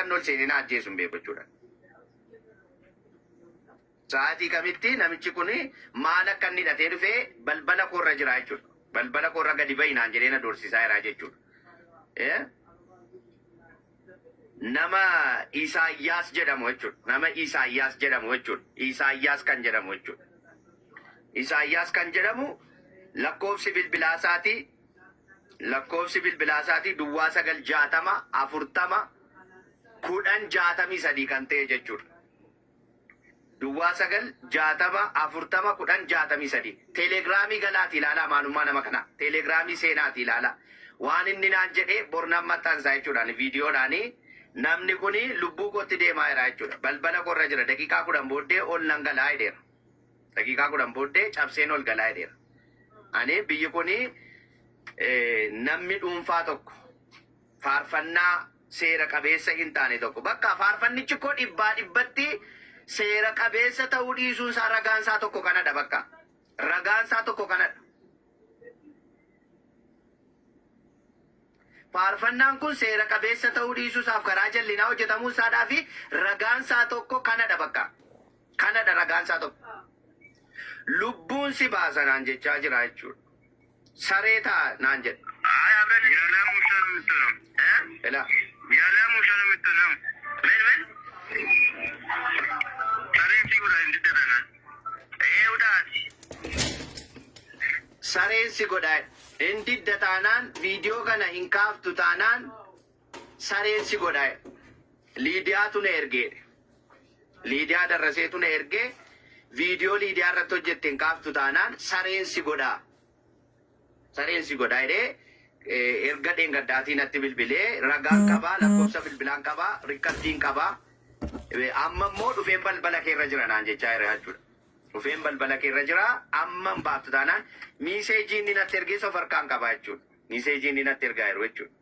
inni ol seenee na ajjeesu hin beeku jechuudha. Sa'aatii kamitti namichi kun maal akka inni hidhatee dhufee balbala koorra jira jechuudha. Balbala koorra gadi bahi naan jedhee na doorsisaa jira jechuudha. Eh? Nama Isaayyaas jedhamu jechuudha. Nama Isaayyaas jedhamu jechuudha. Isaayyaas kan jedhamu jechuudha. Isaayyaas kan jedhamu lakkoofsi bilbilaa isaatii lakkoofsi bilbilaa isaatii duwwaa 9 60 40 10 63 kan ta'e jechuudha. Duwwaa 9 60 40 10 63. Teeleegiraamii galaati ilaalaa maalummaa nama kanaa. Teeleegiraamii seenaati ilaalaa. Waan inni naan jedhe bor nan maxxansa jechuudhaan viidiyoodhaan namni kun lubbuu kootti deemaa jira jechuudha. Balbala koorra jira daqiiqaa 10 booddee ol nan galaa jedheera. Daqiiqaa 10 booddee cabseen ol galaa jedheera. Ani biyyi kun namni dhuunfaa tokko faarfannaa seera qabeessa hin taane tokko bakka faarfannichi koo dhibbaa dhibbatti seera qabeessa ta'uu dhiisuun isaa ragaan isaa tokko kanadha bakka. Ragaan isaa tokko kanadha. Faarfannaan kun seera qabeessa ta'uu dhiisuu isaaf karaa jallinaa hojjetamuu isaadhaa fi ragaan isaa tokko kanadha bakka. Kanadha ragaan isaa tokko. Lubbuun si baasa naan jechaa jira jechuudha. Saree ta'a naan jedha. Elaa. Sareen si godha. Hin didda taanaan viidiyoo kana hin kaaftu taanaan sareen si godha. Liidiyaatu na ergeedha. Liidiyaa Darraseetu na ergee viidiyoo Liidiyaa irratti hojjette hin kaaftu taanaan sareen si godha. Sareen si godha jedhee erga dheengaddaatii natti bilbilee ragaan qabaa lakkoofsa bilbilaan qabaa rikkardiin qabaa. Amma immoo dhufeen balbala keerra jira naan jechaa jira jechuudha. Dhufeen balbala keerra jira amma hin baaftu taanaan miiseejii inni natti ergees of harkaan qabaa jechuudha. Miiseejii inni natti ergaa jiru jechuudha.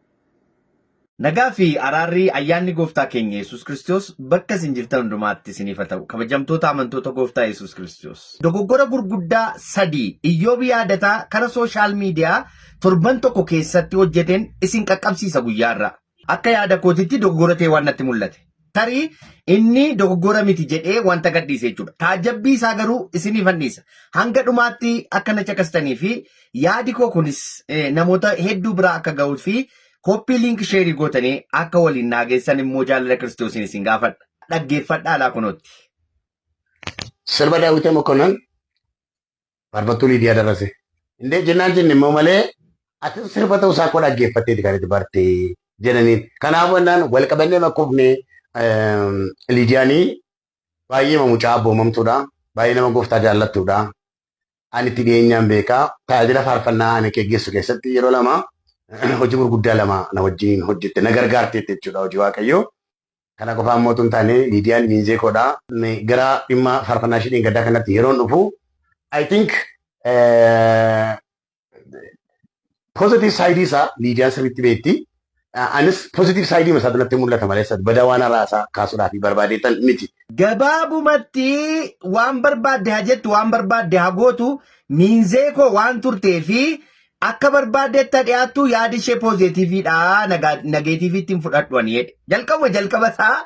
Nagaa fi araarri ayyaanni gooftaa keenya Yesuus Kiristoos bakka isin jirtan hundumaatti isiniif haa ta'u. Kabajamtoota amantoota gooftaa Yesuus Kiristoos. Dogoggora gurguddaa sadii Iyyoob yaadataa kara sooshaal miidiyaa torban tokko keessatti hojjeteen isin qaqqabsiisa guyyaa irraa. Akka yaada kootitti dogoggora ta'e waan natti mul'ate. Tarii inni dogoggora miti jedhee wanta gadhiise jechuudha. Taajjabbii isaa garuu isiniif dhiisa. Hanga dhumaatti akka na caqastanii fi yaadi koo kunis namoota hedduu biraa akka ga'uu fi koppii liink sheerii gootanii akka waliin naa geessan immoo jaalala Kiristoosiin isin gaafadha. Dhaggeeffadhaa alaa kunootti. Sirba Daawitee Mokonnon Faarfattuu Liidiyaa Darrasee. Indee jennaan jenne immoo malee ati sirba ta'uu isaa koo dhaggeeffatteeti kan itti barte jedhaniin. Kanaafuu jennaan wal qabannee makkufne Liidiyaanii baay'ee mucaa abboomamtuudha. Baay'ee nama gooftaa jaallattuudha. Ani itti dhiyeenyaan beekaa. Tajaajila faarfannaa ani geggeessu keessatti yeroo lama hojii gurguddaa lama na wajjiniin hojjette na gargaarteetti jechuudha hojii Waaqayyoo. Kana qofaa immoo utuu hin taane Liidiyaan miinzee koodha. Gara dhimma faarfannaa ishee dheengaddaa kanatti yeroon dhufu I think positive side isaa Liidiyaan sirriitti beekti. Anis positive side isaatu natti mul'ata malee badaa waan haaraa isaa kaasuudhaaf barbaadeetan miti. Gabaabumatti waan barbaadde haa jettu waan barbaadde haa gootu miinzee koo waan turtee fi Akka barbaaddetti haa dhiyaattu yaadi ishee poozeetiiviidha nageetiiviitti hin fudhadhu ani jedhe. Jalqabuma jalqaba isaa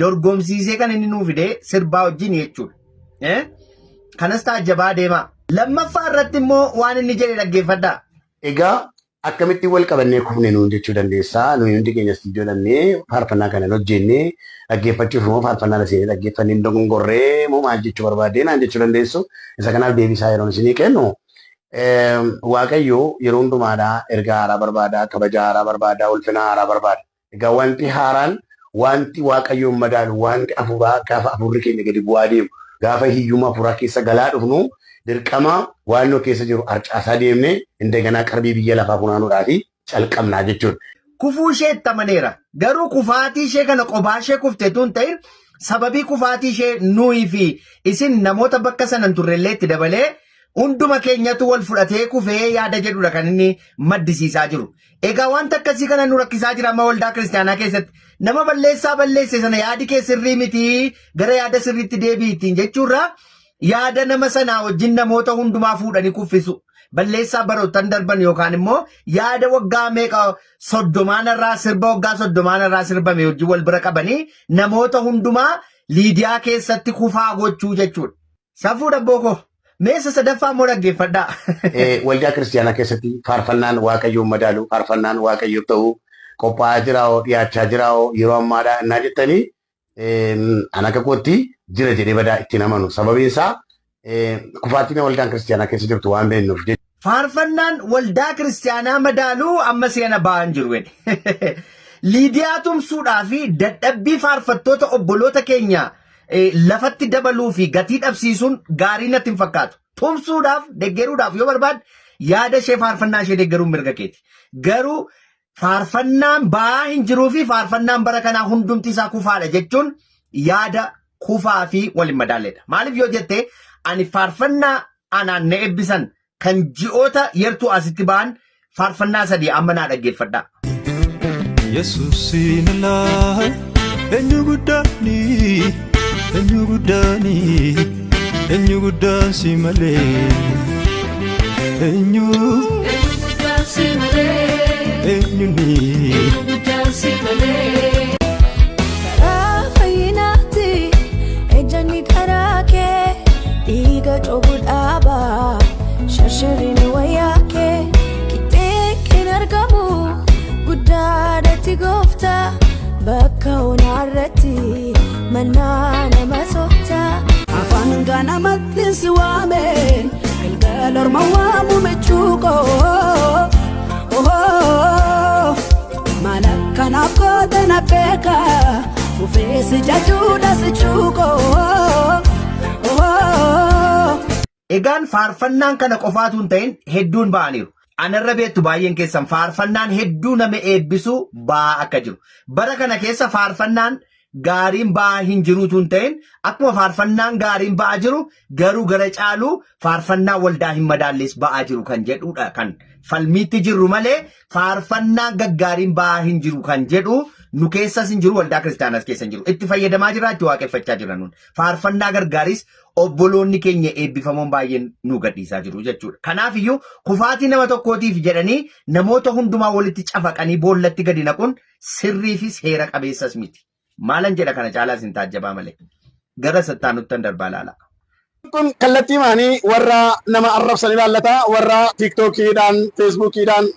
dorgomsiisee kan inni nuu fide sirbaa wajjin jechuudha. Eh? Kanas taajjabaa deemaa. Lammaffaa irratti immoo waan inni jedhe dhaggeeffadhaa. Egaa akkamitti wal qabannee kufne nuun jechuu dandeessaa. Nuyi hundi keenya istiidiyoo dhannee faarfannaa kana hin hojjenne dhaggeeffachuuf immoo faarfannaa na seenee dhaggeeffannee hin dogongorree moo maal jechuu barbaadee naan jechuu dandeessu. Isa kanaaf deebii isaa yeroon isinii kennu Waaqayyo yeroo hundumaadhaa ergaa haaraa barbaada, kabaja haaraa barbaada, ulfina haaraa barbaada. Egaa wanti haaraan, wanti Waaqayyoon madaalu, wanti hafuuraa gaafa hafuurri keenya gadi bu'aa deemu, gaafa hiyyuma hafuuraa keessa galaa dhufnu, dirqama waan nu keessa jiru harcaasaa deemnee indaganaa qarbii biyya lafaa funaanuudhaafi calqabnaa jechuudha. Kufuu ishee itti amaneera. Garuu kufaatii ishee kana qobaa ishee kufte utuu hin ta'in sababii kufaatii ishee nuyi fi isin namoota bakka sana hin turrellee itti dabalee hunduma keenyatu wal fudhatee kufee yaada jedhudha kan inni maddisiisaa jiru. Egaa wanta akkasii kana nu rakkisaa jira amma waldaa kiristaanaa keessatti. Nama balleessaa balleesse sana yaadi kee sirrii miti gara yaada sirriitti deebi'i ittiin jechuurraa yaada nama sanaa wajjin namoota hundumaa fuudhanii kuffisu. Balleessaa baroottan darban yookaan immoo yaada waggaa meeqa 30n irraa sirba waggaa 30n irraa sirbame wajjin wal bira qabanii namoota hundumaa Liidiyaa keessatti kufaa gochuu jechuudha. Safuu dhabboo koo. Meessa sadaffaa immoo dhaggeeffadhaa. Waldaa kiristiyaanaa keessatti faarfannaan Waaqayyoon madaalu, faarfannaan Waaqayyoof ta'u qophaa'aa jiraa'oo, dhiyaachaa jiraa'oo yeroo ammaadhaa innaa jettanii, an akka kootti jira jedhee badaa ittiin amanu. Sababiin isaa kufaatiin waldaan kiristiyaanaa keessa jirtu waan beeknuuf jechuudha. Faarfannaan waldaa kiristiyaanaa madaaluu amma seena ba'an jiru jedhe. Liidiyaa tumsuudhaa fi dadhabbii faarfattoota obboloota keenya lafatti dabaluu fi gatii dhabsiisuun gaarii natti hin fakkaatu. Tumsuudhaaf, deggeruudhaaf yoo barbaadde yaada ishee, faarfannaa ishee deggeruun mirga keeti. Garuu faarfannaan ba'aa hin jiruu fi faarfannaan bara kanaa hundumti isaa kufaadha jechuun yaada kufaa fi wal hin madaalledha. Maaliif yoo jette, ani faarfannaa anaan na eebbisan kan ji'oota yertuu asitti ba'an faarfannaa sadii amma naa dhaggeeffadhaa. Yesuusin alaa eenyu guddaani, eenyu guddaani, eenyu guddaan si malee, eenyu, eenyuni? Karaa fayyinaatti ejjanni karaa kee dhiiga coobu dhaabaa, sharsharriin wayyaa kee qixxee hin argamu. Guddaadhatti gooftaa, bakka onaarratti mannaa nama sooftaa. Afaan ganamatti si waame, galgala orma waamu michuuqoo. Maal akkanaaf goote na beeka, fufee si jajuudha si cuuqoo. Egaan faarfannaan kana qofaatu hin ta'in, hedduun ba'aniiru. Anarra beektu baay'een keessan faarfannaan hedduu nama eebbisu ba'aa akka jiru. Bara kana keessa faarfannaan gaariin ba'aa hin jiruutu hin ta'in, akkuma faarfannaan gaariin ba'aa jiru, garuu gara caalu faarfannaa waldaa hin madaalles ba'aa jiru kan jedhudha kan falmiitti jirru malee, faarfannaan gaggaariin ba'aa hin jiru kan jedhu nu keessas hin jiru, waldaa kiristaanaas keessa hin jiru. Itti fayyadamaa jirra, itti waaqeffachaa jirra nun. Faarfannaa gargaaris obboloonni keenya eebbifamoon baay'een nu gadhiisaa jiru jechuudha. Kanaaf iyyuu kufaatii nama tokkootiif jedhanii namoota hundumaa walitti cafaqanii boollatti gadi naquun sirrii fi seera qabeessas miti. Maalan jedha, kana caalaas hin taajjabaa malee. Gara sattaanuttan darbaa ilaala. Kun kallattii maanii warra nama arrabsan ilaallata, warra Tiiktookiidhaan, Feesbuukiidhaan,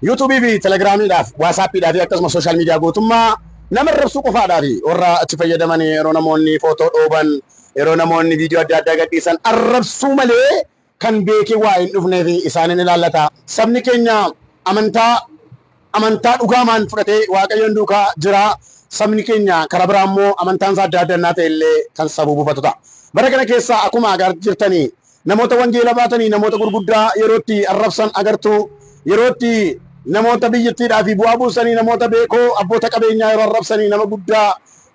Yuutuubii fi Telegiraamiidhaaf, Waasaappiidhaa fi akkasuma social media guutummaa nama arrabsuu qofaadhaa fi warra achi fayyadaman, yeroo namoonni footoo dhooban, yeroo namoonni viidiyoo adda addaa gadhiisan arrabsuu malee kan beekee waa hin dhufnee fi isaaniin ilaallata. Sabni keenya amantaa dhugaamaan fudhatee Waaqayyoon duukaa jira. Sabni keenya karaa biraa immoo amantaan isaa adda addannaa ta'e illee kan sabuu buufatu ta'a. Bara kana keessa akkuma agartaa jirtanii namoota wangeela baatanii, namoota gurguddaa yerootti arrabsan agartuu, yerootti namoota biyyattiidhaa fi bu'aa buusanii, namoota beekoo, abboota qabeenyaa yeroo arrabsanii, nama guddaa,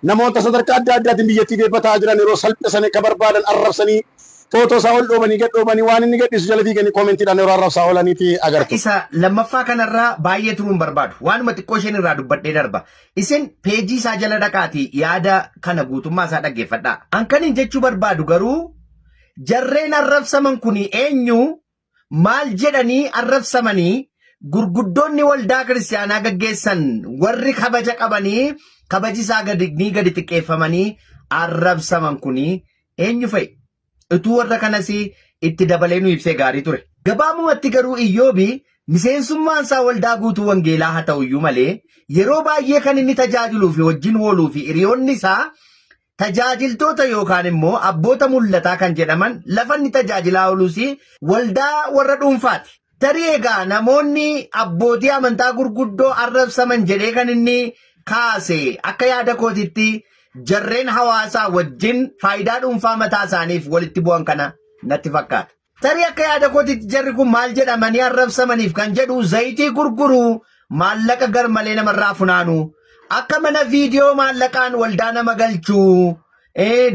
namoota sadarkaa adda addaatiin biyyattii beebbataa jiran yeroo salphisan, akka barbaadan arrabsanii, footoo isaa ol dhoobanii gad dhoobanii, waan inni gadhiisu jala fiiganii koomentiidhaan yeroo arrabsaa oolaniiti agartu. Isa lammaffaa kanarraa baay'ee turuun barbaadu. Waanuma xiqqoo isheen irraa dubbadhee darba. Isin peejii isaa jala dhaqaatii yaada kana guutummaa isaa dhaggeeffadhaa. An kanin jechuu barbaadu garuu, jarreen arrabsaman kun eenyu, maal jedhanii arrabsamanii, gurguddoonni waldaa kiristaanaa gaggeessan warri kabaja qabanii kabaji isaa gadi ni gadi xiqqeeffamanii arrabsaman kun eenyu fa'i? Utuu warra kanas itti dabalee nu ibsee gaarii ture. Gabaabumatti garuu Iyyoobi miseensummaan isaa waldaa guutuu wangeelaa haa ta'uyyuu malee, yeroo baay'ee kan inni tajaajiluu fi wajjin ooluu fi hiriyoonni isaa tajaajiltoota yookaan immoo abboota mul'ataa kan jedhaman, lafa inni tajaajilaa oolus waldaa warra dhuunfaati. Tarii egaa namoonni abbootii amantaa gurguddoo arrabsaman jedhee kan inni kaase, akka yaada kootitti jarreen hawaasaa wajjin faayidaa dhuunfaa mataa isaaniif walitti bu'an kana natti fakkaata. Tarii akka yaada kootitti jarri kun maal jedhamanii arrabsamaniif kan jedhu, zayitii gurguruu, maallaqa garmalee namarraa funaanu, akka mana viidiyoo maallaqaan waldaa nama galchuu,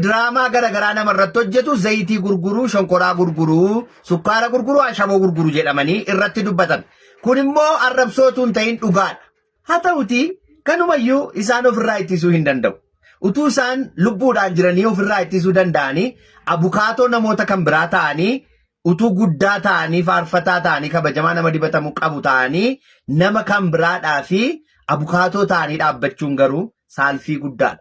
diraamaa garaagaraa namarratti hojjetu, zayitii gurguruu, shonkoraa gurguruu, sukkaara gurguruu, ashaboo gurguruu jedhamanii irratti dubbatan. Kun immoo arrabsootu hin ta'in dhugaadha. Haa ta'uti kanumayyuu isaan ofirraa ittisuu hin danda'u. Utuu isaan lubbuudhaan jiranii ofirraa ittisuu danda'anii, abukaatoo namoota kan biraa ta'anii Utuu guddaa ta'anii faarfataa ta'anii kabajamaa nama dibatamuu qabu ta'anii nama kan biraadhaa fi abukaatoo ta'anii dhaabbachuun garuu saalfii guddaadha.